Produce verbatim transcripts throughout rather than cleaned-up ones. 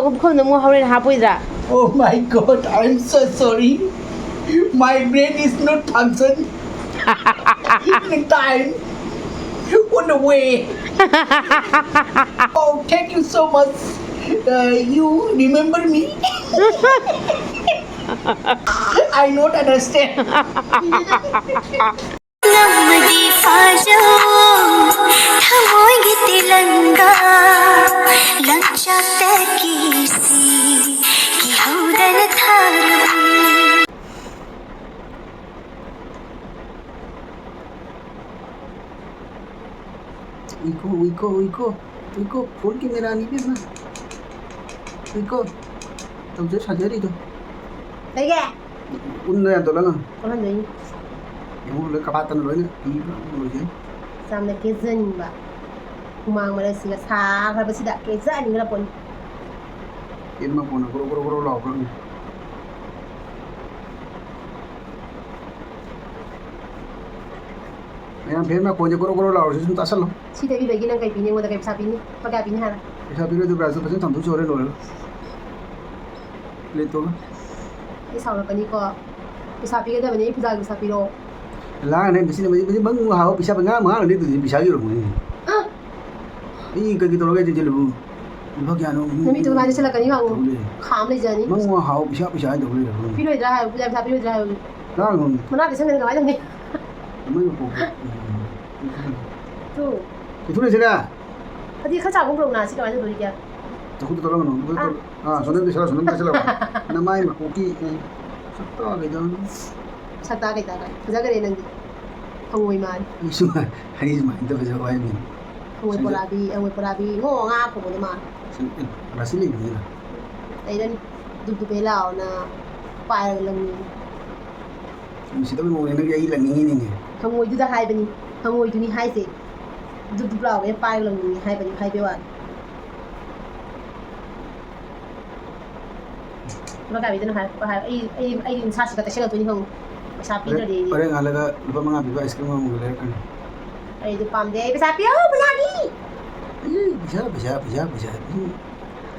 ꯄꯨꯈꯝꯗ ꯑꯃꯨꯛ ꯍꯣꯔꯦꯟ ꯍꯥꯞꯄꯣꯏꯗ꯭ꯔꯥ? Oh my God, I'm so sorry. My brain is not function in time. On the way. Oh, thank you so much. Uh, you remember me? I not understand. ꯅꯝꯃꯗꯤ ꯐꯥꯖꯧ, ꯊꯃꯣꯏꯒꯤ ꯇꯦꯂꯪꯒꯥ, ꯂꯝꯆꯠꯇꯒꯤ ꯁꯤ ꯀꯤꯍꯧꯗꯅ ꯊꯥꯔꯕꯅꯤ꯫ ꯎꯏꯀꯣ, ꯎꯏꯀꯣ, ꯎꯏꯀꯣ, ꯎꯏꯀꯣ, phone camera ꯅꯤ ꯏꯕꯦꯝꯃ꯫ ꯎꯏꯀꯣ, ꯇꯧꯖ ꯁꯥꯖꯔꯤꯗꯣ꯫ ꯀꯩꯒꯤ? ꯎꯟꯅ ꯌꯥꯟꯊꯠꯂꯒ꯫ ꯀꯃꯥꯏꯅ ꯇꯧꯅꯤ? ꯌꯦꯡꯉꯨ, ꯂꯣꯏ ꯀꯄꯥꯠꯇꯅ ꯂꯣꯏꯅ ꯄꯤ ꯂꯣꯏꯖꯩ꯫ ꯌꯥꯝꯅ ꯀꯦꯖꯅꯤꯡꯕ꯫ ꯍꯨꯃꯥꯡ ꯃꯔꯛꯁꯤꯒ ꯁꯥꯈ꯭ꯔꯕꯁꯤꯗ ꯀꯦꯖꯅꯤꯡꯈ꯭ꯔ ꯄꯣꯠꯅꯤ꯫ ꯀꯦꯟ ꯃꯈꯣꯟꯅ ꯒꯣꯔꯣ ꯒꯣꯔꯣ ꯒꯣꯔꯣ ꯂꯥꯎꯕ꯭ꯔꯥ ꯈꯪꯗꯦ꯫ ꯃꯌꯥꯝ ꯐꯦꯟ ꯃꯈꯣꯟꯁꯦ ꯒꯣꯔꯣ ꯒꯣꯔꯣ ꯂꯥꯎꯔꯁꯨ ꯁꯨꯝ ꯇꯥꯁꯜꯂꯣ꯫ ꯁꯤ ꯇꯩꯕꯤꯕꯒꯤ ꯅꯪ ꯀꯩ ꯄꯤꯅꯤ? ꯑꯩꯉꯣꯟꯗ ꯀꯩ ꯄꯩꯁꯥ ꯄꯤꯅꯤ? ꯂꯨꯄꯥ ꯀꯌꯥ ꯄꯤꯅꯤ ꯍꯥꯏꯔꯣ? ꯄꯩꯁꯥ ꯄꯤꯔꯣꯏꯗꯕ꯭ꯔꯥ? ꯁꯨꯝ ꯐꯖꯅ ꯊꯝꯗꯣꯛ ꯁꯣꯔꯦ ꯂꯣꯏꯔꯦ꯫ ꯄ꯭ꯂꯦꯠꯇꯨꯒ꯫ ꯑꯩ ꯁꯥꯎꯔꯛꯀꯅꯤꯀꯣ꯫ ꯄꯩꯁꯥ ꯄꯤꯒꯗꯕꯅꯤ, ꯑꯩ ꯄꯨꯖꯥꯒꯤ ꯄꯩꯁꯥ ꯄꯤꯔꯛꯑꯣ꯫ ꯂꯥꯡꯅꯦ, ꯃꯁꯤꯅ ꯃꯁꯤ, ꯃꯁꯤ ꯃꯪ ꯍꯥꯎꯕ ꯄꯩꯁꯥ ꯄꯪꯉꯥ ꯃꯉꯥ ꯂꯩ ꯑꯗꯨꯗꯤ ꯄꯩꯁꯥꯒꯤ ꯑꯣꯏꯔꯝꯒꯅꯤ꯫ ꯑ? ꯑꯩ ꯀꯩꯒꯤ ꯇꯧꯔꯒꯦ ꯆꯦꯆꯦ ꯂꯨꯕꯨ? ꯂꯨꯄꯥ ꯀꯌꯥꯅꯣ? ꯅꯨꯃꯤꯠꯇꯨ ꯃꯥꯗꯤ ꯁꯤꯜꯂꯛꯀꯅꯤ ꯍꯪꯉꯨ꯫ ꯇꯧ ꯂꯩ꯫ ꯈꯥꯝ ꯂꯩꯖꯅꯤ꯫ ꯃꯪ ꯍꯥꯎꯕ ꯄꯩꯁꯥ, ꯄꯩꯁꯥ ꯍꯥꯏꯗꯧ ꯂꯩꯔꯕ? ꯄꯤꯔꯣꯏꯗ꯭ꯔꯥ ꯍꯥꯏꯌꯨ, ꯄꯨꯖꯥ ꯄꯩꯁꯥ ꯄꯤꯔꯣꯏꯗ꯭ꯔꯥ ꯍꯥꯏꯌꯨ꯫ ꯂꯥꯡꯅꯨ꯫ ꯃꯅꯥ ꯄꯤꯁꯟꯒꯅꯤ ꯀꯃꯥꯏꯅ ꯇꯧꯅꯤ? ꯃꯩ ꯃꯈꯣꯟ꯫ ꯇꯨ꯫ ꯀꯩꯊꯨ ꯂꯩꯁꯤꯔꯥ? ꯑꯗꯨꯗꯤ ꯈꯔ ꯆꯥꯎꯕ ꯑꯃ ꯄꯨꯔꯛꯎꯅ, ꯁꯤ ꯀꯃꯥꯏꯅ ꯇꯧꯗꯣꯔꯤꯒꯦ? ꯆꯥꯛꯈꯨꯝꯗ ꯇꯧꯔꯝꯒꯅꯨ꯫ ꯑꯥ꯫ ꯑꯥ, ꯁꯣꯝꯗ ꯄꯤꯁꯜꯂꯣ, ꯁꯣꯝꯗ ꯄꯤꯁꯜꯂꯣ꯫ ꯅꯃꯥꯏ ꯃꯀꯣꯛꯀꯤ, ꯑꯦ, ꯁꯛꯇꯥ ꯀꯩꯗꯧꯅꯤ? ꯁꯛꯇꯥ ꯀꯩꯗꯧꯅꯤ? ꯐꯖꯈꯔꯦ ꯅꯪꯗꯤ꯫ ꯍꯪꯉꯣꯏ ꯃꯥꯜꯂꯤ꯫ ꯑꯩꯁꯨ, ꯑꯩ ꯁꯨꯃꯥꯏꯅ ꯇꯧꯕꯁꯦ ꯋꯥꯏ ꯃꯤ꯫ ꯍꯪꯉꯣꯏ ꯁꯪꯖ- ꯕꯣꯔꯥꯕꯤ, ꯍꯪꯉꯣꯏ ꯕꯣꯔꯥꯕꯤ, ꯉꯣ, ꯉꯥ ꯐꯧꯕꯗꯣ ꯃꯥꯜꯂꯤ꯫ ꯁꯪ-, ꯑꯦ, ꯔꯥꯁꯤ ꯂꯩꯕꯅꯤꯅ꯫ ꯂꯩꯔꯅꯤ꯫ ꯗꯨꯞ ꯗꯨꯞ ꯍꯦꯛ ꯂꯥꯎꯅ ꯄꯥꯏꯔꯒ ꯂꯪꯅꯤꯡꯉꯤ꯫ ꯅꯨꯡꯁꯤꯗꯕꯩ ꯃꯑꯣꯡꯅꯦ ꯅꯪꯒꯤ ꯑꯩ ꯂꯪꯅꯤꯡꯉꯤꯅꯤꯅꯦ꯫ ꯍꯪꯉꯣꯏꯗꯨꯗ ꯍꯥꯏꯕꯅꯤ꯫ ꯍꯪꯉꯣꯏꯗꯨꯅꯤ ꯍꯥꯏꯁꯦ꯫ ꯗꯨꯞ ꯗꯨꯞ ꯂꯥꯎꯒꯩ ꯄꯥꯏꯔꯒ ꯂꯪꯅꯤꯡꯉꯤ ꯍꯥꯏꯕꯅꯤ, ꯍꯥꯏꯕꯩ ꯋꯥꯅꯤ꯫ ꯂꯨꯄꯥ ꯀꯌꯥ ꯄꯤꯗꯣꯏꯅꯣ ꯍꯥꯏꯔꯣ, ꯍꯥꯏꯔꯣ꯫ ꯑꯩ, ꯑꯩ, ꯑꯩ ꯅꯁꯥꯁꯤꯗ ꯇꯩꯁꯜꯂꯛꯇꯣꯏꯅꯤ ꯈꯪꯉꯨ꯫ ꯄꯩꯁꯥ ꯄꯤꯗ꯭ꯔꯗꯤ ꯑꯩꯗꯤ꯫ ꯍꯣꯔꯦꯟ ꯉꯥꯏꯍꯥꯛ ꯂꯩꯔꯒ ꯂꯨꯄꯥ ꯃꯉꯥ ꯄꯤꯕ ice cream ꯑꯃꯒ ꯂꯩꯔꯛꯀꯅꯤ꯫ ꯑꯩ ꯑꯗꯨ ꯄꯥꯝꯗꯦ꯫ ꯑꯩ ꯄꯩꯁꯥ ꯄꯤꯌꯣ, ꯄꯩꯁꯥꯒꯤ! ꯏ, ꯄꯩꯁꯥ, ꯄꯩꯁꯥ, ꯄꯩꯁꯥ, ꯄꯩꯁꯥ꯫ ꯎꯝ꯫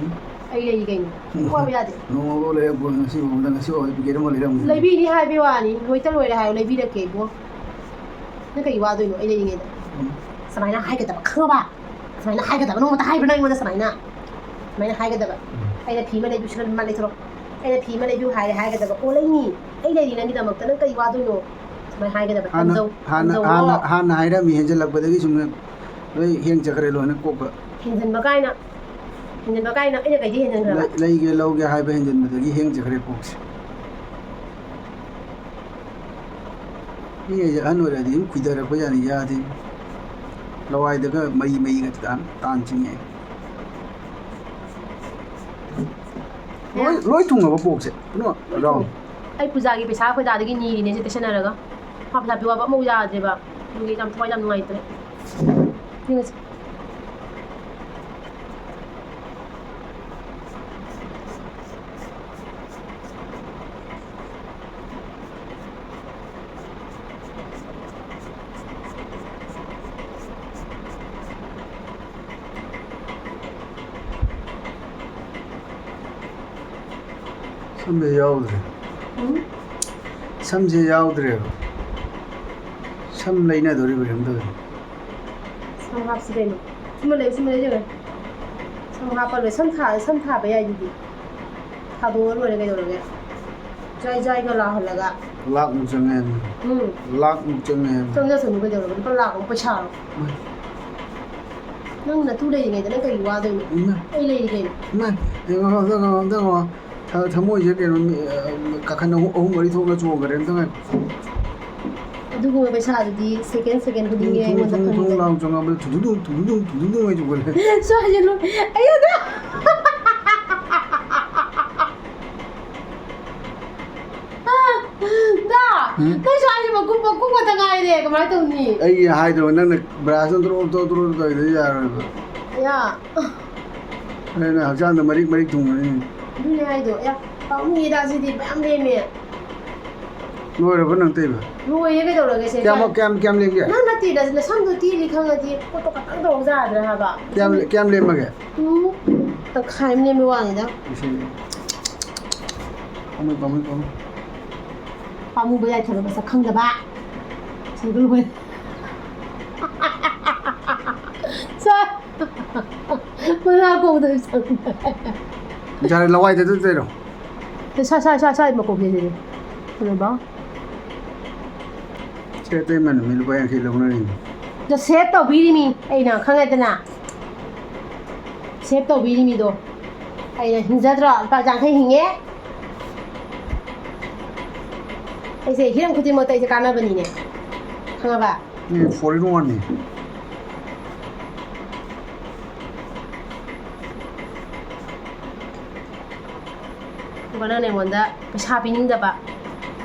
ꯎꯝ꯫ ꯑꯩ ꯂꯩꯔꯤ ꯀꯩꯅꯣ꯫ ꯋꯥꯕ ꯌꯥꯗꯦ꯫ ꯅꯣꯡꯃꯐꯥꯎ ꯂꯩꯔꯛꯄ, ꯉꯁꯤꯐꯥꯎꯗ, ꯉꯁꯤꯐꯥꯎ ꯄꯤꯀꯦꯠ ꯑꯃ ꯂꯩꯔꯝꯒꯦ꯫ ꯂꯩꯕꯤꯅꯤ ꯍꯥꯏꯕꯩ ꯋꯥꯅꯤ꯫ ꯂꯣꯏꯇ ꯂꯣꯏꯔꯦ ꯍꯥꯏꯌꯣ, ꯂꯩꯕꯤꯔꯛꯀꯦ ꯏꯕꯨꯡꯉꯣ꯫ ꯅꯪ ꯀꯩ ꯋꯥꯗꯣꯏꯅꯣ ꯑꯩ ꯂꯩꯔꯤꯉꯩꯗ? ꯎꯝ꯫ ꯁꯨꯃꯥꯏꯅ ꯍꯥꯏꯒꯗꯕ ꯈꯪꯉꯕ? ꯁꯨꯃꯥꯏꯅ ꯍꯥꯏꯒꯗꯕ ꯅꯣꯡꯃꯇ ꯍꯥꯏꯕ꯭ꯔꯥ ꯅꯪ ꯑꯩꯉꯣꯟꯗ ꯁꯨꯃꯥꯏꯅ? ꯁꯨꯃꯥꯏꯅ ꯍꯥꯏꯒꯗꯕ꯫ ꯎꯝ꯫ ꯑꯩꯅ ꯐꯤ ꯑꯃ ꯂꯩꯕꯤꯌꯨ ꯁꯤꯜꯂ ꯃꯥ ꯂꯩꯊꯣꯔꯛꯑꯣ꯫ ꯑꯩꯅ ꯐꯤ ꯑꯃ ꯂꯩꯕꯤꯌꯨ ꯍꯥꯏꯔꯦ ꯍꯥꯏꯒꯗꯕ꯫ ꯑꯣ ꯂꯩꯅꯤ꯫ ꯑꯩ ꯂꯩꯔꯤ ꯅꯪꯒꯤꯗꯃꯛꯇ꯫ ꯅꯪ ꯀꯩ ꯋꯥꯗꯣꯏꯅꯣ? ꯁꯨꯃꯥꯏꯅ ꯍꯥꯏꯒꯗꯕ꯫ ꯍꯥꯟꯅ, ꯇꯝꯖꯧ, ꯍꯥꯟꯅ, ꯇꯝꯖꯧ꯫ ꯍꯥꯟꯅ, ꯍꯥꯟꯅ ꯍꯥꯏꯔꯝꯃꯤ ꯍꯦꯟꯖꯜꯂꯛꯄꯗꯒꯤ ꯁꯨꯝ ꯂꯣꯏ ꯍꯦꯡ ꯆꯠꯈ꯭ꯔꯦ ꯂꯣꯏꯅ ꯀꯣꯛꯀ꯫ ꯍꯦꯟꯖꯟꯕ ꯀꯥꯏꯅ, ꯍꯦꯟꯖꯟꯕ ꯀꯥꯏꯅ ꯑꯩꯅ ꯀꯩꯗ ꯍꯦꯟꯖꯟꯈ꯭ꯔꯕ? ꯂꯩ-, ꯂꯩꯒꯦ ꯂꯧꯒꯦ ꯍꯥꯏꯕ ꯍꯦꯟꯖꯟꯕꯗꯒꯤ ꯍꯦꯡ ꯆꯠꯈ꯭ꯔꯦ ꯀꯣꯛꯁꯦ꯫ ꯃꯤ ꯍꯥꯏꯁꯦ ꯑꯍꯟ ꯑꯣꯏꯔꯛꯑꯗꯤ ꯑꯗꯨꯝ ꯈꯨꯏꯊꯔꯛꯄ ꯖꯥꯠꯅꯤ, ꯌꯥꯗꯦ꯫ ꯂꯋꯥꯏꯗꯒ ꯃꯩ, ꯃꯩꯒ ꯇꯥꯟ-, ꯇꯥꯟ ꯆꯤꯡꯉꯦ꯫ ꯂꯣꯏ, ꯂꯣꯏ ꯊꯨꯡꯉꯕ ꯀꯣꯛꯁꯦ? ꯄꯨꯝꯅꯃꯛ ꯂꯣꯏ ꯔꯥꯎꯟ꯫ ꯊꯨꯡꯉꯦ꯫ ꯑꯩ ꯄꯨꯖꯥꯒꯤ ꯄꯩꯁꯥ ꯑꯩꯈꯣꯏ ꯗꯥꯗꯒꯤ ꯅꯤꯔꯤꯅꯦ ꯁꯤ ꯇꯩꯁꯟꯅꯔꯒ꯫ ꯃꯥ ꯄꯩꯁꯥ ꯄꯤꯌꯨ ꯍꯥꯏꯕ ꯑꯃꯐꯥꯎ ꯌꯥꯗ꯭ꯔꯦꯕ꯫ ꯑꯗꯨꯒꯤ ꯌꯥꯝ ꯊꯋꯥꯏ ꯌꯥꯝ ꯅꯨꯡꯉꯥꯏꯇ꯭ꯔꯦ꯫ ꯌꯦꯡꯉꯁꯤ꯫ ꯁꯝꯁꯦ ꯌꯥꯎꯗ꯭ꯔꯦ꯫ ꯎꯝ? ꯁꯝꯁꯦ ꯌꯥꯎꯗ꯭ꯔꯦꯕ꯫ ꯁꯝ ꯂꯩꯅꯗꯣꯔꯤꯕ꯭ꯔꯥ ꯀꯩꯅꯣꯝ ꯇꯧꯔꯦ꯫ ꯁꯝ ꯍꯥꯞꯁꯤ ꯀꯩꯅꯣ꯫ ꯁꯤꯃ ꯂꯩ, ꯁꯤꯃ ꯂꯩ, ꯁꯤꯃ ꯂꯩ꯫ ꯁꯝ ꯍꯥꯞꯄ ꯂꯣꯏ꯫ ꯁꯝ ꯊꯥ-, ꯁꯝ ꯊꯥꯕ ꯌꯥꯏ ꯑꯗꯨꯗꯤ꯫ ꯊꯥꯗꯣꯛꯑ ꯂꯣꯏꯔꯦ ꯀꯩꯗꯧꯔꯒꯦ? ꯖ꯭ꯋꯥꯏ ꯖ꯭ꯋꯥꯏꯒ ꯂꯥꯎꯍꯜꯂꯒ꯫ ꯂꯥꯛꯃꯨꯛ ꯆꯪꯉꯦ ꯍꯥꯏꯕꯅꯤ꯫ ꯎꯝ꯫ ꯂꯥꯛꯃꯨꯛ ꯆꯪꯉꯦ ꯍꯥꯏꯕꯅꯤ꯫ ꯆꯪꯖꯁꯅꯨ ꯀꯩꯗꯧꯔꯒꯦ? ꯂꯨꯄꯥ ꯂꯥꯛ ꯑꯃꯨꯛ ꯄꯩꯁꯥꯔꯣ? ꯏꯃꯥ꯫ ꯅꯪ ꯅꯇꯨ ꯂꯩꯔꯤꯉꯩꯗ ꯅꯪ ꯀꯔꯤ ꯋꯥꯗꯣꯏꯅꯣ? ꯏꯃꯥ꯫ ꯑꯩ ꯂꯩꯔꯤ ꯀꯩꯅꯣ? ꯏꯃꯥ, ꯌꯦꯡꯉꯣ, ꯑꯝꯇ ꯉꯥꯡꯉꯣ, ꯑꯝꯇ ꯉꯥꯡꯉꯣ꯫ ꯊ-, ꯊꯃꯣꯏꯁꯦ ꯀꯩꯅꯣ, ꯃꯤ, ꯑ, ꯀꯥꯈꯟ ꯑꯍꯨꯝ, ꯑꯍꯨꯝ ꯃꯔꯤ ꯊꯣꯛꯅ ꯆꯣꯡꯈ꯭ꯔꯦ꯫ ꯑꯝꯇ ꯉꯥꯏꯈꯣ꯫ ꯑꯗꯨꯒꯨꯝꯕ ꯄꯩꯁꯥꯗꯨꯗꯤ ꯁꯦꯀꯦꯟ ꯁꯦꯀꯦꯟ ꯈꯨꯗꯤꯡꯒꯤ ꯊꯨꯡ, ꯊꯨꯡ, ꯑꯩꯉꯣꯟꯗ ꯊꯨꯡ, ꯊꯨꯡ ꯐꯪꯉꯤꯗꯅ꯫ ꯂꯥꯎ ꯆꯣꯡꯉꯕꯗ ꯊꯨꯗꯨꯗꯨꯡ, ꯊꯨꯗꯨꯗꯨꯡ, ꯊꯨꯗꯨꯗꯨꯡ ꯍꯥꯏ ꯆꯣꯡꯈꯠꯂꯦ꯫ ꯁ꯭ꯋꯥꯏꯁꯦ ꯂꯣꯏ-, ꯑꯩꯌꯥ! ꯗꯥ! ꯎꯝ? ꯅꯪ ꯁ꯭ꯋꯥꯏꯁꯦ ꯃꯀꯨꯞ ꯃꯀꯨꯞ ꯈꯛꯇ ꯉꯥꯏꯔꯦ, ꯀꯃꯥꯏꯅ ꯇꯧꯅꯤ? ꯑꯩ ꯍꯥꯏꯗ꯭ꯔꯣ, ꯅꯪꯅ ꯕ꯭ꯔꯥꯁꯇꯣ ꯗ꯭ꯔꯣꯞ ꯗ꯭ꯔꯣꯞ ꯗ꯭ꯔꯣꯞ ꯇꯧꯔꯤꯗꯣ ꯌꯥꯔꯣꯏꯕ꯫ ꯑꯌꯥ! ꯑꯗꯨꯅ ꯍꯛꯆꯥꯡꯗ ꯃꯔꯤꯛ ꯃꯔꯤꯛ ꯊꯨꯡꯉꯅꯤ꯫ ꯑꯗꯨꯅꯦ ꯍꯥꯏꯗꯣ꯫ ꯑꯌꯥ! ꯄꯥꯝꯃꯨꯏꯌꯦꯗ, ꯁꯤꯗꯤ ꯃꯌꯥꯝ ꯂꯦꯝꯃꯦ꯫ ꯂꯣꯏꯔꯕ ꯅꯪ ꯇꯩꯕ? ꯂꯣꯏꯔꯦ, ꯀꯩꯗꯧꯔꯒꯦ ꯁꯦ? ꯀꯌꯥꯝ, ꯀꯌꯥꯝ, ꯀꯌꯥꯝ ꯂꯦꯝꯒꯦ? ꯅꯪ ꯅꯠꯇꯦꯗ, ꯅꯁꯝꯗꯣ ꯇꯦꯜꯂꯤ ꯈꯪꯉꯗꯤ ꯄꯣꯠꯇꯣ ꯈꯇꯪ ꯇꯧꯔ ꯌꯥꯗ꯭ꯔꯥ ꯍꯥꯏꯕ? ꯀꯌꯥꯝ, ꯀꯌꯥꯝ ꯂꯦꯝꯃꯒꯦ? ꯎꯝ, ꯇꯪꯈꯥꯏ ꯑꯃ ꯂꯦꯝꯕꯩ ꯋꯥꯅꯤꯗ꯫ ꯏꯁꯦ꯫ ꯄꯥꯝꯃꯨꯏ, ꯄꯥꯝꯃꯨꯏ, ꯄꯥꯝꯃꯨꯏ꯫ ꯄꯥꯝꯃꯨꯕ ꯌꯥꯏꯐꯕ ꯃꯁꯛ ꯈꯪꯗꯕ꯫ ꯁꯤꯡꯒꯜ ꯑꯣꯏ꯫ ꯁꯥ-, ꯃꯅꯥ ꯀꯣꯡꯗ ꯆꯪꯉꯦ꯫ ꯌꯥꯔꯦ, ꯂꯋꯥꯏꯗ ꯑꯗꯨ ꯇꯩꯔꯣ꯫ ꯁꯥ-, ꯁꯥ-, ꯁꯥ-, ꯁꯥ-, ꯃꯀꯣꯛꯁꯦ ꯁꯤꯗꯤ꯫ ꯀꯩꯅꯣꯕ? ꯁꯤ ꯑꯇꯩꯃꯅ ꯃꯤ ꯂꯨꯄꯥ ꯌꯥꯡꯈꯩ ꯂꯧꯅꯔꯤꯅꯤ꯫ ꯑꯗꯣ ꯁꯦꯚ ꯇꯧꯕꯤꯔꯤꯃꯤ ꯑꯩꯅ, ꯈꯪꯉꯦꯗꯅ? ꯁꯦꯚ ꯇꯧꯕꯤꯔꯤꯃꯤꯗꯣ ꯑꯩꯅ ꯍꯤꯡꯖꯗ꯭ꯔꯣ? ꯂꯨꯄꯥ ꯌꯥꯡꯈꯩ ꯍꯤꯡꯉꯦ꯫ ꯑꯩꯁꯦ ꯍꯤꯔꯝ ꯈꯨꯗꯤꯡꯃꯛꯇ ꯑꯩꯁꯦ ꯀꯥꯟꯅꯕꯅꯤꯅꯦ, ꯈꯪꯉꯕ? ꯎꯝ, four in one ꯅꯤ꯫ ꯑꯗꯨꯒ ꯅꯪꯅ ꯑꯩꯉꯣꯟꯗ ꯄꯩꯁꯥ ꯄꯤꯅꯤꯡꯗꯕ,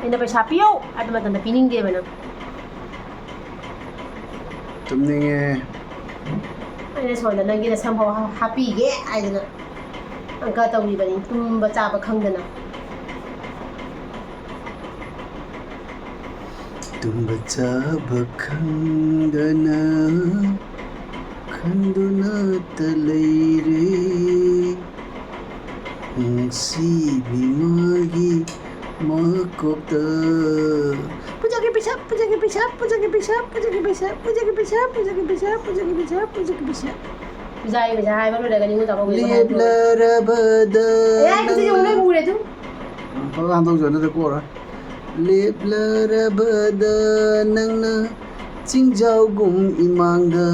ꯑꯩꯅ ꯄꯩꯁꯥ ꯄꯤꯌꯣ ꯍꯥꯏꯕ ꯃꯇꯝꯗ ꯄꯤꯅꯤꯡꯗꯦꯕ ꯅꯪ꯫ ꯇꯨꯝꯅꯤꯡꯉꯦ꯫ ꯑꯩꯅ ꯁꯣꯝꯗ ꯅꯪꯒꯤ ꯅꯁꯝꯐꯥꯎ ꯍꯥꯞꯄꯤꯒꯦ ꯍꯥꯏꯗꯅ ꯑꯪꯀ ꯇꯧꯔꯤꯕꯅꯤ, ꯇꯨꯝꯕ ꯆꯥꯕ ꯈꯪꯗꯅ꯫ ꯇꯨꯝꯕ ꯆꯥꯕ ꯈꯪꯗꯅ ꯈꯟꯗꯨꯅꯇ ꯂꯩꯔꯦ꯫ ꯅꯨꯡꯁꯤꯕꯤ ꯃꯥꯒꯤ ꯃꯀꯣꯛꯇ꯫ ꯄꯨꯖꯥꯒꯤ ꯄꯩꯁꯥ, ꯄꯨꯖꯥꯒꯤ ꯄꯩꯁꯥ, ꯄꯨꯖꯥꯒꯤ ꯄꯩꯁꯥ, ꯄꯨꯖꯥꯒꯤ ꯄꯩꯁꯥ, ꯄꯨꯖꯥꯒꯤ ꯄꯩꯁꯥ, ꯄꯨꯖꯥꯒꯤ ꯄꯩꯁꯥ, ꯄꯨꯖꯥꯒꯤ ꯄꯩꯁꯥ, ꯄꯨꯖꯥꯒꯤ ꯄꯩꯁꯥ꯫ ꯄꯨꯖꯥꯒꯤ ꯄꯩꯁꯥ ꯍꯥꯏꯕ ꯂꯣꯏꯔꯒ ꯅꯤꯉꯣꯜ ꯆꯥꯛꯀꯧꯕꯒꯤ ꯄꯩꯁꯥ ꯍꯥꯏꯕ ꯂꯣꯏꯔꯦ꯫ ꯂꯦꯞꯂꯔꯕꯗ ꯑꯦ, ꯑꯩ ꯄꯨꯖꯥꯒꯤ ꯅꯪ ꯂꯣꯏ ꯃꯨꯔꯦ ꯑꯗꯨ꯫ ꯐꯕ ꯍꯟꯗꯣꯛ ꯖꯣꯟꯗꯨꯗ ꯀꯣꯛꯑꯔꯣꯏ꯫ ꯂꯦꯞꯂꯔꯕꯗ ꯅꯪꯅ ꯆꯤꯡꯖꯥꯎꯒꯨꯝ ꯏꯃꯥꯡꯗ꯫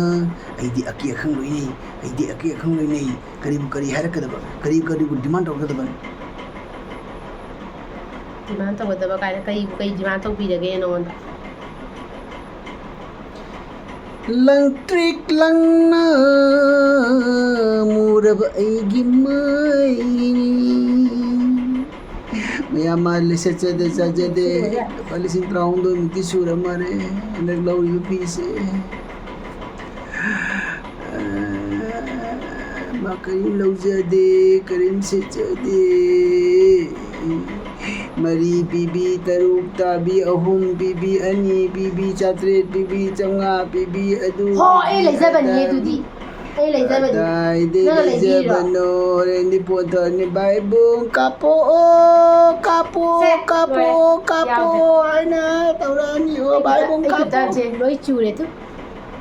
ꯑꯩꯗꯤ ꯑꯀꯤ ꯑꯈꯪ ꯂꯣꯏꯅꯩ, ꯑꯩꯗꯤ ꯑꯀꯤ ꯑꯈꯪ ꯂꯣꯏꯅꯩ꯫ ꯀꯔꯤꯕꯨ ꯀꯔꯤ ꯍꯥꯏꯔꯛꯀꯗꯕ, ꯀꯔꯤ ꯀꯔꯤꯕꯨ demand ꯇꯧꯔꯛꯀꯗꯕ? Demand ꯇꯧꯒꯗꯕ ꯀꯥꯏꯅ ꯀꯩꯕꯨ ꯀꯩ demand ꯇꯧꯕꯤꯔꯒꯦ ꯅꯉꯣꯟꯗ? ꯂꯪꯇ꯭ꯔꯤꯛ ꯂꯪꯅ ꯃꯨꯔꯕ ꯑꯩꯒꯤ ꯃꯩ꯫ ꯃꯌꯥꯝ ꯃꯥ ꯂꯤꯁꯠ ꯆꯠꯇ ꯆꯠꯆꯗꯦ꯫ ꯂꯨꯄꯥ ꯂꯤꯁꯤꯡ ꯇꯔꯥꯍꯨꯝꯗꯣꯏꯃꯨꯛꯇꯤ ꯁꯨꯔ ꯃꯥꯜꯂꯦ ꯍꯟꯗꯛ ꯂꯧꯔꯤꯕ ꯐꯤꯁꯦ꯫ ꯃꯥ ꯀꯔꯤꯝ ꯂꯧꯖꯗꯦ, ꯀꯔꯤꯝ ꯁꯦꯠꯆꯗꯦ꯫ ꯃꯔꯤ ꯄꯤꯕꯤ, ꯇꯔꯨꯛ ꯇꯥꯕꯤ, ꯑꯍꯨꯝ ꯄꯤꯕꯤ, ꯑꯅꯤ ꯄꯤꯕꯤ, ꯆꯥꯇ꯭ꯔꯦꯠ ꯄꯤꯕꯤ, ꯆꯥꯝꯃꯉꯥ ꯄꯤꯕꯤ, ꯑꯗꯨ ꯍꯣ, ꯑꯩ ꯄꯤꯕꯤ, ꯂꯩꯖꯕꯅꯤ ꯑꯗꯥ ꯑꯗꯨꯗꯤ꯫ ꯑꯩ ꯂꯩꯖꯕꯅꯤ꯫ ꯀꯗꯥꯏꯗꯩ ꯅꯪꯅ ꯂꯩꯕꯤꯔꯣ? ꯂꯩꯖꯕꯅꯣ? ꯍꯣꯔꯦꯟꯗꯤ ꯐꯣꯟ ꯇꯧꯔꯅꯤ, "ꯚꯥꯏꯕꯨꯡ ꯀꯥꯞꯄꯣꯛꯑꯣ, ꯀꯥꯞꯄꯣꯛꯑꯣ, ꯁꯦ, ꯀꯥꯞꯄꯣꯛꯑꯣ, ꯂꯣꯏꯔꯦ꯫ ꯀꯥꯞꯄꯣꯛꯑꯣ" ꯌꯥꯎꯗ꯭ꯔꯦ꯫ ꯍꯥꯏꯅ ꯇꯧꯔꯛꯑꯅꯤ꯫ ꯑꯣ, ꯑꯩ ꯚꯥꯏꯕꯨꯡ ꯈꯨꯠꯇ-, ꯑꯩ ꯀꯥꯞꯄꯣꯛꯑꯣ꯫ ꯈꯨꯠꯇꯁꯦ ꯂꯣꯏ ꯆꯨꯔꯦ, ꯇꯨ꯫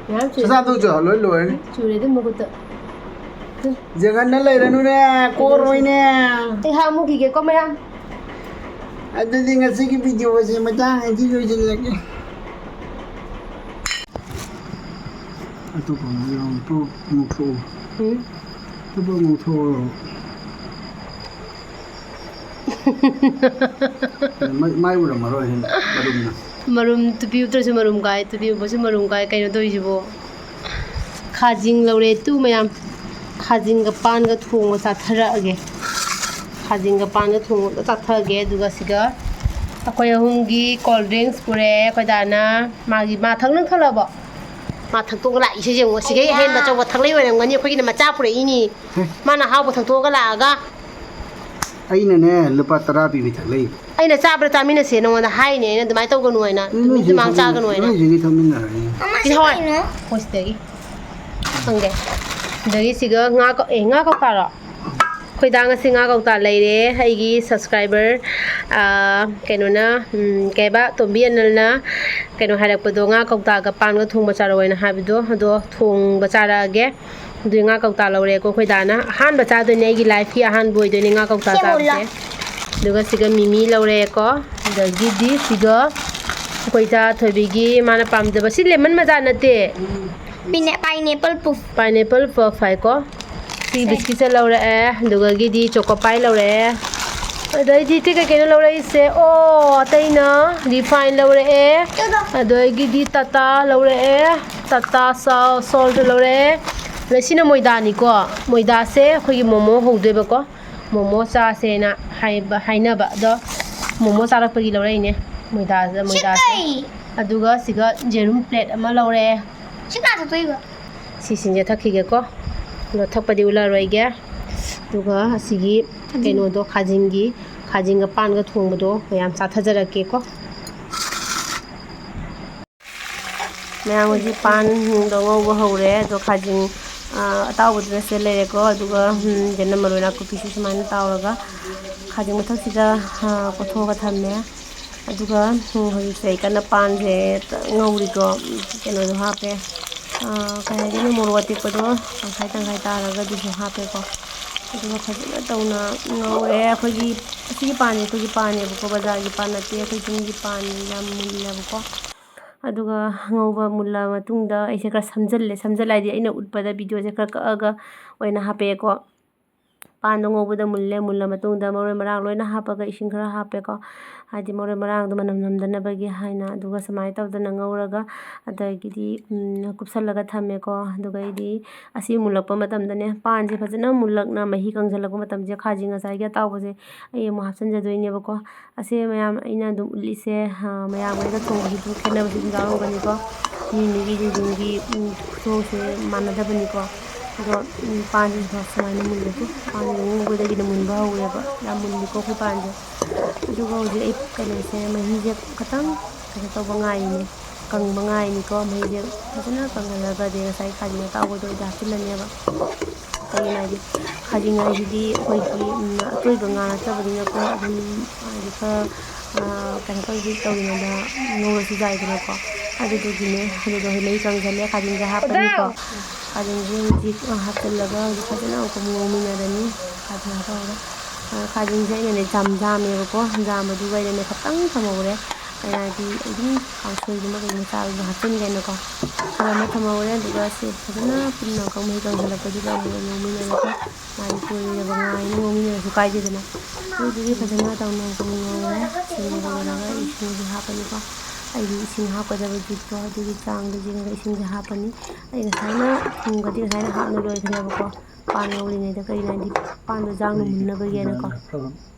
ꯃꯌꯥꯝ ꯆꯨꯔꯦ꯫ ꯆꯥꯛꯆꯥ ꯇꯣꯛꯆꯣ, ꯂꯣꯏ ꯂꯣꯏꯔꯦ꯫ ꯆꯨꯔꯦ, ꯑꯗꯨ ꯃꯈꯨꯠꯇ꯫ ꯇꯨ꯫ ꯖꯒꯟꯅ ꯂꯩꯔꯅꯨꯅꯦ, ꯀꯣꯔꯣꯏꯅꯦ꯫ ꯑꯩ ꯍꯥꯞꯃꯨꯈꯤꯒꯦꯀꯣ, ꯃꯌꯥꯝ꯫ ꯑꯗꯨꯗꯤ ꯉꯁꯤꯒꯤ video ꯑꯁꯤ ꯃꯇꯥꯡ ꯑꯁꯤ ꯂꯣꯏꯁꯤꯜꯂꯒꯦ꯫ ꯑꯇꯣꯞꯄ ꯑꯃꯨꯛ ꯌꯦꯡꯉꯣ, ꯑꯇꯣꯞꯄ ꯑꯃꯨꯛ ꯊꯣꯛꯑꯣ꯫ ꯎꯝ? ꯑꯇꯣꯞꯄ ꯑꯃꯨꯛ ꯊꯣꯛꯑꯣ꯫ ꯃꯥꯏ, ꯃꯥꯏ ꯎꯔꯝꯃꯔꯣꯏ ꯍꯦꯟꯅ ꯃꯔꯨꯝꯅ꯫ ꯃꯔꯨꯝ ꯇꯨꯄꯤ ꯎꯞꯇ꯭ꯔꯁꯨ ꯃꯔꯨꯝ ꯀꯥꯏ, ꯇꯨꯄꯤ ꯎꯞꯄꯁꯨ ꯃꯔꯨꯝ ꯀꯥꯏ꯫ ꯀꯩꯅꯣ ꯇꯧꯔꯤꯁꯤꯕꯣ? ꯈꯥꯖꯤꯡ ꯂꯧꯔꯦ ꯇꯨ ꯃꯌꯥꯝ꯫ ꯈꯥꯖꯤꯡꯒ ꯄꯥꯟꯒ ꯊꯣꯡꯕ ꯆꯥꯊꯔꯛꯑꯒꯦ꯫ ꯈꯥꯖꯤꯡꯒ ꯄꯥꯟꯒ ꯊꯣꯡꯕ ꯆꯥꯊꯒꯦ꯫ ꯑꯗꯨꯒ ꯁꯤꯒ ꯑꯩꯈꯣꯏ ꯑꯍꯨꯝꯒꯤ cold drinks ꯄꯨꯔꯛꯑꯦ꯫ ꯑꯩꯈꯣꯏ ꯗꯥꯅ ꯃꯥꯒꯤ, ꯃꯥ ꯊꯛꯅꯤꯡ ꯊꯛꯂꯕꯣ? ꯃꯥ ꯊꯛꯇꯣꯛꯑꯒ ꯂꯥꯛꯏꯁꯦ ꯌꯦꯡꯉꯣ꯫ ꯁꯤꯒꯩ ꯑꯍꯦꯟꯕ ꯑꯆꯧꯕ ꯊꯛꯂꯛꯏ ꯑꯣꯏꯔꯝꯒꯅꯤ꯫ ꯑꯩꯈꯣꯏꯒꯤꯅ ꯃꯆꯥ ꯄꯨꯔꯛꯏꯅꯤ꯫ ꯍꯦ꯫ ꯃꯥꯅ ꯑꯍꯥꯎꯕ ꯊꯛꯇꯣꯛꯑꯒ ꯂꯥꯛꯑꯒ꯫ ꯑꯩꯅꯅꯦ, ꯂꯨꯄꯥ ꯇꯔꯥ ꯄꯤꯕꯤ ꯊꯛꯂꯛꯏ꯫ ꯑꯩꯅ ꯆꯥꯕ꯭ꯔꯥ ꯆꯥꯃꯤꯟꯅꯁꯦ ꯅꯉꯣꯟꯗ ꯍꯥꯏꯅꯦ꯫ ꯑꯩꯅ ꯑꯗꯨꯃꯥꯏꯅ ꯇꯧꯒꯅꯨ ꯍꯥꯏꯅ꯫ ꯅꯣꯏ ꯅꯨꯃꯤꯠ ꯍꯧꯖꯤꯛ ꯇꯨꯃꯥꯡ ꯊꯛꯃꯤꯟ-, ꯆꯥꯒꯅꯨ ꯍꯥꯏꯅ꯫ ꯅꯣꯏ ꯍꯧꯖꯤꯛ ꯊꯛꯃꯤꯟꯅꯔꯅꯤ꯫ ꯁꯤ ꯍꯣꯏ꯫ ꯀꯩꯅꯣ? ꯍꯣꯏ, ꯁꯤꯗꯒꯤ꯫ ꯈꯪꯗꯦ꯫ ꯑꯗꯒꯤ ꯁꯤꯒ ꯉꯥ ꯀꯧ-, ꯑꯦ, ꯉꯥ ꯀꯧꯇꯥꯔꯣ? ꯑꯩꯈꯣꯏ ꯗꯥ ꯉꯁꯤ ꯉꯥ ꯀꯧꯇꯥ ꯂꯩꯔꯦ꯫ ꯑꯩꯒꯤ subscriber, ꯑꯥ, ꯀꯩꯅꯣꯅ, ꯎꯝ, ꯀꯩꯕ, ꯇꯣꯝꯕꯤ ꯑꯅꯜꯅ ꯀꯩꯅꯣ ꯍꯥꯏꯔꯛꯄꯗꯣ, ꯉꯥ ꯀꯧꯇꯥꯒ ꯄꯥꯟꯒ ꯊꯣꯡꯕ ꯆꯥꯔꯛꯑꯣꯅ ꯍꯥꯏꯕꯗꯣ, ꯑꯗꯣ ꯊꯣꯡꯕ ꯆꯥꯔꯛꯑꯒꯦ꯫ ꯑꯗꯨꯏ ꯉꯥ ꯀꯧꯇꯥ ꯂꯧꯔꯦꯀꯣ ꯑꯩꯈꯣꯏ ꯗꯥꯅ꯫ ꯑꯍꯥꯟꯕ ꯆꯥꯗꯣꯏꯅꯦ, ꯑꯩꯒꯤ lifeꯀꯤ ꯑꯍꯥꯟꯕ ꯑꯣꯏꯗꯣꯏꯅꯦ ꯉꯥ ꯀꯧꯇꯥ ꯁꯦ ꯃꯣꯂꯥ꯫ ꯆꯥꯕꯁꯦ꯫ ꯑꯗꯨꯒ ꯁꯤꯒ ꯃꯤꯃꯤ ꯂꯧꯔꯦꯀꯣ꯫ ꯑꯗꯒꯤꯗꯤ ꯁꯤꯒ ꯑꯩꯈꯣꯏ ꯏꯆꯥ ꯊꯣꯏꯕꯤꯒꯤ ꯃꯥꯅ ꯄꯥꯝꯖꯕ, ꯁꯤ lemon ꯃꯖꯥ ꯅꯠꯇꯦ꯫ ꯄꯤꯅꯦ-, pineapple puff꯫ Pineapple puff ꯍꯥꯏꯀꯣ꯫ ꯁꯤ ꯁꯦ꯫ Biscuitꯁꯦ ꯂꯧꯔꯛꯑꯦ, ꯑꯗꯨꯒꯒꯤꯗꯤ Choco Pie ꯂꯧꯔꯛꯑꯦ꯫ ꯑꯗꯩꯗꯤ ꯏꯆꯦ ꯀꯩ ꯀꯩꯅꯣ ꯂꯧꯔꯛꯏꯁꯦ? ꯑꯣ, ꯑꯇꯩꯅ refine ꯂꯧꯔꯛꯑꯦ, ꯑꯗꯒꯤꯗꯤ ꯇꯥꯇꯥ ꯂꯧꯔꯛꯑꯦ, ꯇꯥꯇꯥ ꯁꯥ-, salt ꯂꯧꯔꯛꯑꯦ, ꯑꯗꯩ ꯁꯤꯅ ꯃꯣꯏꯗꯥꯅꯤꯀꯣ꯫ ꯃꯣꯏꯗꯥꯁꯦ ꯑꯩꯈꯣꯏꯒꯤ ꯃꯣꯃꯣ ꯍꯧꯗꯣꯏꯕꯀꯣ, ꯃꯣꯃꯣ ꯆꯥꯁꯦꯅ ꯍꯥꯏꯕ, ꯍꯥꯏꯅꯕ꯫ ꯑꯗꯣ ꯃꯣꯃꯣ ꯆꯥꯔꯛꯄꯒꯤ ꯂꯧꯔꯛꯏꯅꯦ ꯃꯣꯏꯗꯥꯁꯦ, ꯁꯤ ꯃꯣꯏꯗꯥꯁꯦ꯫ ꯀꯩ? ꯑꯗꯨꯒ ꯁꯤꯒ ꯖꯦꯔꯨꯝ plate ꯑꯃ ꯂꯧꯔꯛꯑꯦ꯫ ꯁꯤ ꯀꯅꯥ ꯊꯛꯇꯣꯏꯕ? ꯁꯤꯁꯤꯡꯁꯦ ꯊꯛꯈꯤꯒꯦꯀꯣ꯫ ꯑꯗꯣ ꯊꯛꯄꯗꯤ ꯎꯠꯂꯔꯣꯏꯒꯦ꯫ ꯑꯗꯨꯒ ꯑꯁꯤꯒꯤ ꯀꯩꯅꯣꯗꯣ, ꯈꯥꯖꯤꯡꯒꯤ, ꯈꯥꯖꯤꯡꯒ ꯄꯥꯟꯒ ꯊꯣꯡꯕꯗꯣ ꯃꯌꯥꯝ ꯆꯥꯊꯖꯔꯛꯀꯦꯀꯣ꯫ ꯃꯌꯥꯝ ꯍꯧꯖꯤꯛ ꯄꯥꯟꯗꯣ ꯉꯧꯕ ꯍꯧꯔꯦ꯫ ꯑꯗꯣ ꯈꯥꯖꯤꯡ, ꯑ, ꯑꯇꯥꯎꯕꯗꯨꯅ ꯁꯤꯗ ꯂꯩꯔꯦꯀꯣ꯫ ꯑꯗꯨꯒ, ꯎꯝ, ꯆꯅꯝ, ꯃꯔꯣꯏ, ꯅꯥꯀꯨꯞꯄꯤꯁꯨ ꯁꯨꯃꯥꯏꯅ ꯇꯥꯎꯔꯒ ꯈꯥꯖꯤꯡ ꯃꯊꯛꯁꯤꯗ, ꯑ, ꯀꯣꯠꯊꯣꯛꯑꯒ ꯊꯝꯃꯦ꯫ ꯑꯗꯨꯒ, ꯎꯝ, ꯍꯧꯖꯤꯛꯁꯦ ꯑꯩ ꯀꯟꯅ ꯄꯥꯟꯁꯦ ꯉꯧꯔꯤꯀꯣ꯫ ꯀꯩꯅꯣꯁꯨ ꯍꯥꯞꯄꯦ, ꯑ, ꯀꯩ ꯍꯥꯏꯗꯣꯏꯅꯣ, ꯃꯣꯔꯣꯛ ꯑꯇꯦꯛꯄꯗꯣ ꯇꯪꯈꯥꯏ ꯇꯪꯈꯥꯏ ꯇꯥꯔꯒ ꯑꯗꯨꯁꯨ ꯍꯥꯞꯄꯦꯀꯣ꯫ ꯑꯗꯨꯒ ꯐꯖꯅ ꯇꯧꯅ ꯉꯧꯔꯦ꯫ ꯑꯩꯈꯣꯏꯒꯤ ꯑꯁꯤꯒꯤ ꯄꯥꯟꯁꯦ ꯑꯩꯈꯣꯏꯒꯤ ꯄꯥꯟꯅꯦꯕꯀꯣ, ꯕꯖꯥꯔꯒꯤ ꯄꯥꯟ ꯅꯠꯇꯦ, ꯑꯩꯈꯣꯏ ꯆꯤꯡꯒꯤ ꯄꯥꯟ ꯌꯥꯝ ꯃꯨꯜꯂꯦꯕꯀꯣ꯫ ꯑꯗꯨꯒ ꯉꯧꯕ ꯃꯨꯜꯂ ꯃꯇꯨꯡꯗ ꯑꯩꯁꯦ ꯈꯔ ꯁꯝꯖꯜꯂꯦ꯫ ꯁꯝꯖꯜꯂꯦ ꯍꯥꯏꯗꯤ ꯑꯩꯅ ꯎꯠꯄꯗ ꯚꯤꯗꯤꯑꯣꯁꯦ ꯈꯔ ꯀꯛꯑꯒ ꯑꯣꯏꯅ ꯍꯥꯞꯄꯛꯑꯦꯀꯣ꯫ ꯄꯥꯟꯗꯣ ꯉꯧꯕꯗ ꯃꯨꯜꯂꯦ꯫ ꯃꯨꯜꯂ ꯃꯇꯨꯡꯗ ꯃꯔꯣꯏ ꯃꯔꯥꯡ ꯂꯣꯏꯅ ꯍꯥꯞꯄꯒ ꯏꯁꯤꯡ ꯈꯔ ꯍꯥꯞꯄꯦꯀꯣ, ꯍꯥꯏꯗꯤ ꯃꯔꯣꯏ ꯃꯔꯥꯡꯗꯣ ꯃꯅꯝ ꯅꯝꯗꯅꯕꯒꯤ ꯍꯥꯏꯅ꯫ ꯑꯗꯨꯒ ꯁꯨꯃꯥꯏꯅ ꯇꯧꯗꯅ ꯉꯧꯔꯒ, ꯑꯗꯒꯤꯗꯤ, ꯎꯝ, ꯀꯨꯞꯁꯜꯂꯒ ꯊꯝꯃꯦꯀꯣ꯫ ꯑꯗꯨꯒ ꯑꯩꯗꯤ ꯑꯁꯤ ꯃꯨꯜꯂꯛꯄ ꯃꯇꯝꯗꯅꯦ, ꯄꯥꯟꯁꯦ ꯐꯖꯅ ꯃꯨꯜꯂꯛꯅ ꯃꯍꯤ ꯀꯪꯁꯤꯜꯂꯛꯄ ꯃꯇꯝꯁꯦ, ꯈꯥꯖꯤꯡ ꯉꯁꯥꯏꯒꯤ ꯑꯇꯥꯎꯕꯁꯦ ꯑꯩ ꯑꯃꯨꯛ ꯍꯥꯞꯆꯤꯟꯖꯗꯣꯏꯅꯦꯕꯀꯣ꯫ ꯑꯁꯦ ꯃꯌꯥꯝ ꯑꯩꯅ ꯑꯗꯨꯝ ꯎꯠꯂꯤꯁꯦ, ꯑ, ꯃꯌꯥꯝꯒ ꯑꯩꯒ ꯊꯣꯡꯕꯁꯦ ꯑꯗꯨꯝ ꯈꯦꯠꯅꯕꯁꯨ ꯑꯗꯨꯝ ꯌꯥꯎꯔꯝꯒꯅꯤꯀꯣ꯫ ꯃꯤ ꯃꯤꯒꯤ ꯌꯨꯝꯒꯤ, ꯎꯝ, ꯈꯨꯊꯣꯡꯁꯦ ꯃꯥꯟꯅꯗꯕꯅꯤꯀꯣ꯫ ꯑꯗꯣ, ꯎꯝ, ꯄꯥꯟꯁꯤꯁꯨ ꯁꯨꯃꯥꯏꯅ ꯃꯨꯜꯂꯁꯨ, ꯄꯥꯟꯁꯤꯗꯤ ꯉꯧꯕꯗꯒꯤꯅ ꯃꯨꯟꯕ ꯍꯧꯔꯦꯕ꯫ ꯌꯥꯝ ꯃꯨꯜꯂꯤꯀꯣ ꯑꯩꯈꯣꯏ ꯄꯥꯟꯁꯦ꯫ ꯑꯗꯨꯒ ꯍꯧꯖꯤꯛ ꯑꯩ ꯀꯩꯅꯣꯁꯦ, ꯃꯍꯤꯁꯦ ꯈꯤꯇꯪ ꯀꯩꯅꯣ ꯇꯧꯕ ꯉꯥꯏꯔꯤꯅꯦ, ꯀꯪꯕ ꯉꯥꯏꯔꯤꯅꯤꯀꯣ꯫ ꯃꯍꯤꯁꯦ ꯐꯖꯅ ꯀꯪꯍꯜꯂꯒꯗꯤ ꯉꯁꯥꯏ ꯈꯥꯖꯤꯡ ꯑꯇꯥꯎꯕꯗꯣ ꯑꯩꯗꯤ ꯍꯥꯞꯆꯤꯜꯂꯅꯦꯕ꯫ ꯀꯩꯒꯤꯅꯣ ꯍꯥꯏꯗꯤ ꯈꯥꯖꯤꯡ ꯍꯥꯏꯁꯤꯗꯤ ꯑꯩꯈꯣꯏꯒꯤ, ꯎꯝ, ꯑꯇꯣꯏꯕ ꯉꯥ ꯅꯠꯇꯕꯅꯤꯅꯀꯣ, ꯑꯗꯨꯝ ꯍꯥꯏꯗꯤ ꯈꯔ, ꯑ, ꯀꯩꯅꯣ ꯇꯧꯗꯤ ꯇꯧꯔꯤꯉꯩꯗ ꯉꯧꯔꯁꯨ ꯌꯥꯏꯗꯅꯀꯣ꯫ ꯑꯗꯨꯗꯨꯒꯤꯅꯦ꯫ ꯑꯗꯨꯗꯣ ꯍꯧꯖꯤꯛ ꯃꯍꯤ ꯀꯪꯁꯜꯂꯦ, ꯈꯥꯖꯤꯡꯁꯦ ꯍꯥꯞꯄꯅꯤꯀꯣ꯫ ꯈꯥꯖꯤꯡꯁꯦ ꯍꯧꯖꯤꯛ, ꯑ, ꯍꯥꯞꯆꯤꯜꯂꯒ ꯍꯧꯖꯤꯛ ꯐꯖꯅ ꯑꯃꯨꯛꯀ ꯉꯧꯃꯤꯟꯅꯔꯅꯤ꯫ ꯈꯥꯖꯤꯡ ꯍꯥꯞꯄꯒ, ꯑ, ꯈꯥꯖꯤꯡꯁꯦ ꯑꯩꯅꯅꯦ ꯖꯥꯝ ꯖꯥꯝꯃꯦꯕꯀꯣ꯫ ꯖꯥꯝꯕꯗꯨꯒ ꯑꯩꯅꯅꯦ ꯈꯤꯇꯪ ꯊꯝꯍꯧꯔꯦ꯫ ꯀꯩꯅꯣꯗꯤ ꯑꯗꯨꯝ ꯀꯥꯡꯁꯣꯏꯒꯨꯝꯕ ꯀꯩꯒꯨꯝꯕ ꯆꯥꯕꯗ ꯍꯥꯞꯆꯤꯟꯒꯦꯅꯀꯣ ꯈꯔ ꯑꯃ ꯊꯝꯍꯧꯔꯦ꯫ ꯑꯗꯨꯒ ꯁꯤ ꯐꯖꯅ ꯄꯨꯝꯅ ꯑꯃꯨꯛ ꯃꯍꯤ ꯀꯪꯁꯤꯜꯂꯛꯄꯁꯤꯗ ꯑꯃꯨꯛ ꯉꯧꯃꯤꯟꯅꯔꯒ ꯃꯥꯒꯤ ꯇꯣꯏꯔꯕ ꯉꯥ ꯍꯥꯏꯅ ꯉꯧꯃꯤꯟꯅꯔꯁꯨ ꯀꯥꯏꯗꯦꯗꯅ꯫ ꯑꯗꯨꯗꯨꯒꯤ ꯐꯖꯅ ꯇꯧꯅ ꯉꯧꯔꯦ꯫ ꯁꯤ ꯉꯧꯔꯒ ꯏꯁꯤꯡꯁꯦ ꯍꯥꯞꯄꯅꯤꯀꯣ꯫ ꯑꯩꯒꯤ ꯏꯁꯤꯡ ꯍꯥꯞꯀꯗꯕ ꯖꯨꯠꯇꯣ ꯑꯗꯨꯒꯤ ꯆꯥꯡꯗ ꯌꯦꯡꯉꯒ ꯏꯁꯤꯡꯁꯦ ꯍꯥꯞꯄꯅꯤ꯫ ꯑꯩ ꯉꯁꯥꯏꯅ ꯊꯨꯝꯒꯗꯤ ꯉꯁꯥꯏꯅ ꯍꯥꯞꯅ ꯂꯣꯏꯈ꯭ꯔꯦꯕꯀꯣ꯫ ꯄꯥꯟ ꯉꯧꯔꯤꯉꯩꯗ ꯀꯩꯒꯤꯅꯣ ꯍꯥꯏꯗꯤ ꯄꯥꯟꯗꯣ ꯌꯥꯝꯅ ꯃꯨꯟꯅꯕꯒꯤꯅꯀꯣ꯫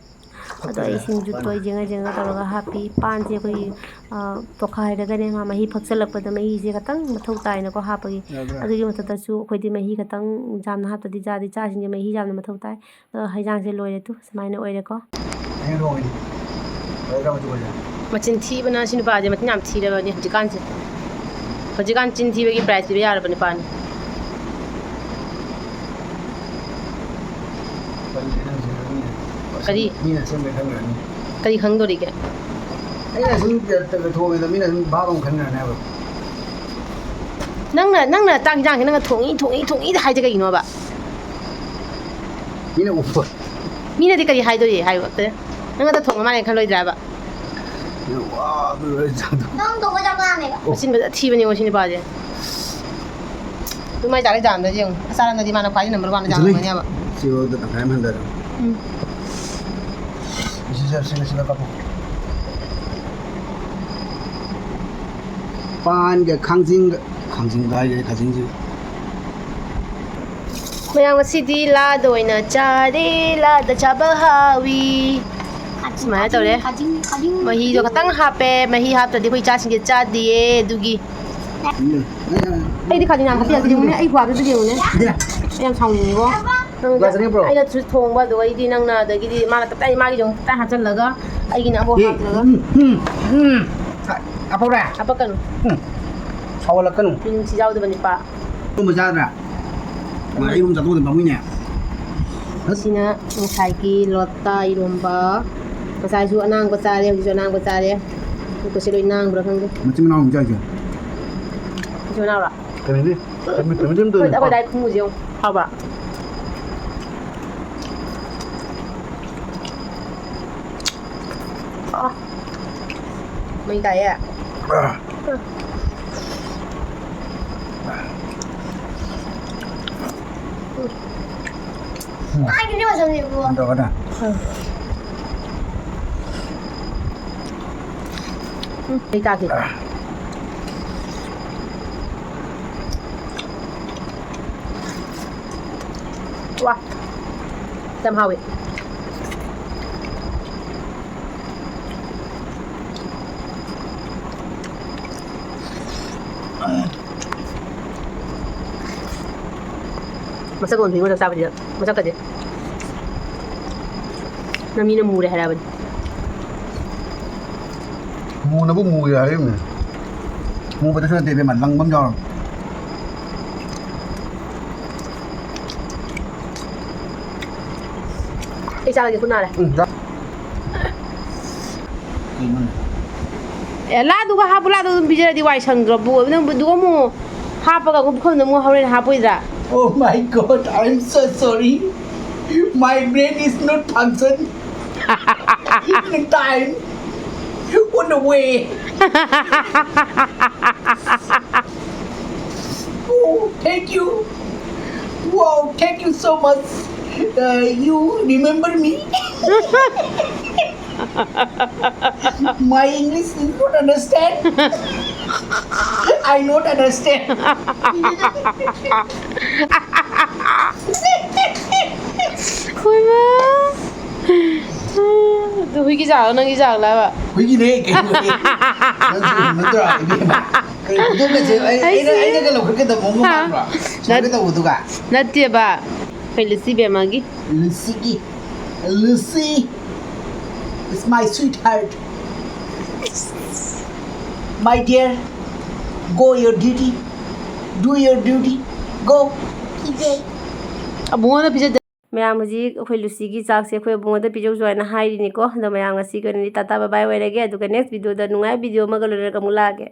ꯑꯗꯣ ꯑꯩ ꯏꯁꯤꯡꯁꯨ ꯇꯣꯏ ꯌꯦꯡꯉ ꯌꯦꯡꯉ ꯇꯧꯔꯒ ꯍꯥꯞꯄꯤ꯫ ꯄꯥꯟꯁꯦ ꯑꯩꯈꯣꯏꯒꯤ, ꯑ, ꯇꯣꯈꯥꯏꯔꯒꯅꯦ ꯃꯥ ꯃꯍꯤ ꯐꯛꯆꯜꯂꯛꯄꯗ ꯃꯍꯤꯁꯦ ꯈꯤꯇꯪ ꯃꯊꯧ ꯇꯥꯏꯅꯀꯣ ꯍꯥꯞꯄꯒꯤ꯫ ꯌꯥꯗ꯭ꯔꯥ? ꯑꯗꯨꯒꯤ ꯃꯊꯛꯇꯁꯨ ꯑꯩꯈꯣꯏꯗꯤ ꯃꯍꯤ ꯈꯤꯇꯪ ꯌꯥꯝꯅ ꯍꯥꯞꯇꯗꯤ ꯆꯥꯗꯦ꯫ ꯆꯥꯁꯤꯡꯁꯦ ꯃꯍꯤ ꯌꯥꯝꯅ ꯃꯊꯧ ꯇꯥꯏ꯫ ꯑꯗꯣ ꯍꯩꯖꯥꯡꯁꯦ ꯂꯣꯏꯔꯦ ꯇꯨ, ꯁꯨꯃꯥꯏꯅ ꯑꯣꯏꯔꯦꯀꯣ꯫ ꯃꯆꯤꯟ ꯊꯤꯕꯅ ꯁꯤ ꯅꯨꯄꯥꯁꯦ ꯃꯆꯤꯟ ꯌꯥꯝ ꯊꯤꯔꯕꯅꯤ ꯍꯧꯖꯤꯛꯀꯥꯟꯁꯦ꯫ ꯍꯧꯖꯤꯛꯀꯥꯟ ꯆꯤꯟ ꯊꯤꯕꯒꯤ prize ꯄꯤꯕ ꯌꯥꯔꯕ ꯅꯨꯄꯥꯅꯤ꯫ ꯀꯔꯤ? ꯃꯤꯅ ꯑꯁꯦꯡꯕ ꯈꯪꯈ꯭ꯔꯅꯤ꯫ ꯀꯔꯤ ꯈꯪꯗꯣꯔꯤꯒꯦ? ꯑꯩꯅ ꯁꯨꯝ ꯊꯣꯡꯉꯦꯗ ꯃꯤꯅ ꯁꯨꯝ ꯚꯥꯞ ꯑꯃ ꯈꯟꯈ꯭ꯔꯅꯤ ꯍꯥꯏꯕ꯫ ꯅꯪꯅ, ꯅꯪꯅ ꯆꯥꯛ ꯏꯟꯖꯥꯡꯁꯦ ꯅꯪꯅ ꯊꯣꯡꯉꯤ, ꯊꯣꯡꯉꯤ, ꯊꯣꯡꯉꯤꯗ ꯍꯥꯏꯁꯦ ꯀꯩꯒꯤꯅꯣꯕ? ꯃꯤꯅ ꯎꯕ꯫ ꯃꯤꯅꯗꯤ ꯀꯔꯤ ꯍꯥꯏꯗꯣꯔꯤ ꯍꯥꯏꯌꯨ ꯑꯝꯇ? ꯅꯪ ꯑꯗ ꯊꯣꯡꯕ ꯃꯥꯜꯂꯦ ꯈꯜꯂꯣꯏꯗ꯭ꯔꯥꯕ? ꯃꯤꯅ ꯋꯥ ꯑꯗꯨ ꯂꯣꯏ ꯆꯥꯗꯣ꯫ ꯅꯪ ꯊꯣꯡꯕ ꯆꯞ ꯃꯥꯟꯅꯩꯕ꯫ ꯃꯆꯤꯟ ꯐꯖ ꯊꯤꯕꯅꯤꯉꯣ ꯁꯤ ꯅꯨꯄꯥꯁꯦ꯫ ꯑꯗꯨ ꯃꯥꯏ ꯆꯥꯛ ꯂꯩ ꯆꯥꯝꯗ ꯌꯦꯡꯉꯨ꯫ ꯑꯆꯥꯔꯝꯗꯗꯤ ꯃꯥꯅ ꯈ꯭ꯋꯥꯏꯗꯒꯤ number one ꯆꯥꯝꯃꯝꯒꯅꯦꯕ꯫ ꯁꯤ ꯐꯥꯎꯗ ꯇꯪꯈꯥꯏ ꯑꯃ ꯍꯟꯊꯔꯣ꯫ ꯎꯝ꯫ ꯁꯤ, ꯁꯤ, ꯁꯤ, ꯁꯤ, ꯁꯤ, ꯀꯥꯞꯄꯣ꯫ ꯄꯥꯟꯒ ꯈꯥꯡꯖꯤꯡꯒ, ꯈꯥꯡꯖꯤꯡꯒ ꯍꯥꯏꯔꯦ, ꯈꯥꯖꯤꯡꯁꯤ꯫ ꯃꯌꯥꯝ ꯉꯁꯤꯗꯤ ꯂꯥꯗ ꯑꯣꯏꯅ ꯆꯥꯔꯦ, ꯂꯥꯗ ꯆꯥꯕ ꯍꯥꯎꯏ꯫ ꯁꯨꯃꯥꯏꯅ ꯇꯧꯔꯦ꯫ ꯈꯥꯖꯤꯡ, ꯈꯥꯖꯤꯡ, ꯈꯥꯖꯤꯡ꯫ ꯃꯍꯤꯗꯣ ꯈꯇꯪ ꯍꯥꯞꯄꯦ, ꯃꯍꯤ ꯍꯥꯞꯇ꯭ꯔꯗꯤ ꯑꯩꯈꯣꯏ ꯏꯆꯥꯁꯤꯡꯁꯦ ꯆꯥꯗꯤꯌꯦ, ꯑꯗꯨꯒꯤ꯫ ꯎꯝ꯫ ꯑꯩꯗꯤ ꯈꯥꯖꯤꯡ ꯌꯥꯝ ꯍꯥꯞꯄꯤꯔꯛꯇꯦ, ꯌꯦꯡꯉꯨꯅꯦ, ꯑꯩ ꯈꯨꯍꯥꯞꯇꯨꯁꯨ ꯌꯦꯡꯉꯨꯅꯦ꯫ ꯌꯥ꯫ ꯑꯩ ꯌꯥꯝ ꯁꯥꯎꯅꯤꯡꯉꯤꯀꯣ꯫ ꯅꯪ ꯒ꯭ꯂꯥꯁ ꯑꯅꯤ ꯄꯨꯔꯛꯑꯣ꯫ ꯑꯩꯅꯁꯨ ꯊꯣꯡꯕ, ꯑꯗꯨꯒ ꯑꯩꯗꯤ ꯅꯪꯅ, ꯑꯗꯒꯤꯗꯤ ꯃꯥꯅ ꯇꯞꯇꯥꯏ ꯃꯥꯒꯤꯁꯨ ꯑꯃꯨꯛ ꯇꯞꯇꯥꯏ ꯍꯥꯞꯆꯜꯂꯒ ꯑꯩꯒꯤꯅ ꯑꯃꯐꯥꯎ ꯑꯦ, ꯍꯥꯞꯇ꯭ꯔꯒ꯫ ꯎꯝ, ꯎꯝ, ꯎꯝ꯫ ꯍꯥ, ꯍꯥꯞꯄꯛꯎꯔꯥ? ꯍꯥꯞꯄꯛꯀꯅꯨ꯫ ꯎꯝ꯫ ꯁꯥꯎꯍꯜꯂꯛꯀꯅꯨ꯫ ꯃꯤꯅꯨꯡꯁꯤ ꯌꯥꯎꯗꯕ ꯅꯨꯄꯥ꯫ ꯏꯔꯣꯝꯕ ꯆꯥꯗ꯭ꯔꯥ? ꯃꯥ ꯏꯔꯣꯝ ꯆꯥꯊꯣꯛꯑꯗꯤ ꯄꯥꯝꯃꯨꯏꯅꯦ꯫ ꯁꯤꯅ ꯉꯁꯥꯏꯒꯤ ꯂꯣꯠꯇꯥ ꯏꯔꯣꯝꯕ꯫ ꯉꯁꯥꯏꯁꯨ ꯑꯅꯥꯡꯕ ꯆꯥꯔꯦ, ꯍꯧꯖꯤꯛꯁꯨ ꯑꯅꯥꯡꯕ ꯆꯥꯔꯦ꯫ ꯃꯈꯨꯠꯁꯦ ꯂꯣꯏ ꯅꯥꯡꯕ꯭ꯔꯥ ꯈꯪꯗꯦ꯫ ꯃꯆꯤꯟ ꯃꯅꯥꯎ ꯑꯃꯨꯛ ꯆꯥꯏꯁꯦ꯫ ꯃꯆꯤꯟ ꯃꯅꯥꯎꯔꯣ? ꯀꯩꯅꯣꯗꯤ? ꯀꯩꯅꯣꯗꯤ ꯑꯝꯇ ꯑꯩꯈꯣꯏ, ꯑꯩꯈꯣꯏ ꯗꯥꯏ ꯈꯨꯝꯃꯨꯁꯦ ꯌꯦꯡꯉꯨ꯫ ꯍꯥꯎꯕ꯭ꯔꯥ? ꯑꯥ꯫ ꯃꯩ ꯇꯥꯏꯌꯦ꯫ ꯑꯥ꯫ ꯎꯝ꯫ ꯀꯥꯏꯗꯅꯣ ꯆꯪꯉꯤꯕꯣ? ꯇꯧꯔꯒꯅ꯫ ꯎꯝ, ꯃꯩ ꯇꯥꯈꯤ꯫ ꯑꯥ꯫ ꯋꯥ, ꯌꯥꯝ ꯍꯥꯎꯋꯦ꯫ ꯃꯁꯛ ꯑꯣꯟꯊꯣꯛꯏꯉꯣ ꯆꯥꯛ ꯆꯥꯕꯁꯤꯗ꯫ ꯃꯁꯛꯀꯁꯦ꯫ ꯅꯪ ꯃꯤꯅ ꯃꯨꯔꯦ ꯍꯥꯏꯔꯕꯅꯤ꯫ ꯃꯨꯅꯕꯨ ꯃꯨꯔꯦ ꯍꯥꯏꯔꯤꯕꯅꯦ꯫ ꯃꯨꯕꯗꯁꯨ ꯅꯠꯇꯦ ꯏꯕꯦꯝꯃ, ꯂꯪꯕ ꯑꯃ ꯌꯥꯎꯔꯕꯅꯦ꯫ ꯑꯩ ꯆꯥꯔꯒꯦ, ꯈꯨꯠ ꯅꯥꯔꯦ꯫ ꯎꯝ, ꯆꯥ-, ꯀꯩꯅꯣꯅꯦ? ꯑꯦ, ꯂꯥꯗꯨꯒ ꯍꯥꯞꯄꯨ, ꯂꯥꯗꯨ ꯑꯗꯨꯝ ꯄꯤꯖꯔꯗꯤ ꯋꯥꯏ ꯁꯪꯗ꯭ꯔꯕꯨ꯫ ꯅꯪ ꯑꯗꯨꯒ ꯑꯃꯨꯛ ꯍꯥꯞꯄꯒ ꯑꯃꯨꯛ ꯄꯨꯈꯝꯗ ꯑꯃꯨꯛ ꯍꯣꯔꯦꯟ ꯍꯥꯞꯄꯣꯏꯗ꯭ꯔꯥ? Oh my God, I'm so sorry. My brain is not function in time. On the way. Oh, thank you. Wow, thank you so much. Uh, you remember me? My English is not understand. I not understand. ꯍꯣꯏꯃꯥ꯫ ꯑꯗꯨ ꯍꯨꯏꯒꯤ ꯆꯥꯛꯂꯣ, ꯅꯪꯒꯤ ꯆꯥꯛꯂꯕ? ꯍꯨꯏꯒꯤꯅꯦ, ꯀꯩꯅꯣꯅꯦ? ꯅꯪꯁꯨ ꯅꯠꯇ꯭ꯔꯥ, ꯏꯕꯦꯝꯃ? ꯀꯩ ꯈꯨꯗꯣꯞꯀꯁꯦ ꯑꯩ, ꯑꯩꯅ, ꯑꯩꯁꯦ ꯑꯩꯅꯒ ꯂꯧꯈꯠꯀꯗꯕ ꯃꯑꯣꯡ ꯍꯥ? ꯃꯥꯟꯕ꯭ꯔꯣ? ꯁꯨꯃꯥꯏꯅ ꯅꯠ-, ꯇꯧꯕꯗꯨꯒ? ꯅꯠꯇꯦꯕ꯫ ꯑꯩꯈꯣꯏ Lucy ꯕꯦꯝꯃꯒꯤ꯫ ꯂꯨꯁꯤꯒꯤ, Lucy, it's my sweetheart. My dear, go your duty. Do your duty. Go. ꯑꯕꯨꯡꯉꯣꯅ ꯄꯤꯖꯗꯦ꯫ ꯃꯌꯥꯝ, ꯍꯧꯖꯤꯛ ꯑꯩꯈꯣꯏ ꯂꯨꯁꯤꯒꯤ ꯆꯥꯛꯁꯦ ꯑꯩꯈꯣꯏ ꯑꯕꯨꯡꯉꯣꯗ ꯄꯤꯖꯧꯁꯨ ꯍꯥꯏꯅ ꯍꯥꯏꯔꯤꯅꯤꯀꯣ꯫ ꯑꯗꯣ ꯃꯌꯥꯝ, ꯉꯁꯤꯒꯤ ꯑꯣꯏꯅꯗꯤ ꯇꯥꯇꯥ ꯕꯥꯏ ꯕꯥꯏ ꯑꯣꯏꯔꯒꯦ꯫ ꯑꯗꯨꯒ next video ꯗ ꯅꯨꯡꯉꯥꯏꯕ video ꯑꯃꯒ ꯂꯣꯏꯅꯔꯒ ꯑꯃꯨꯛ ꯂꯥꯛꯑꯒꯦ꯫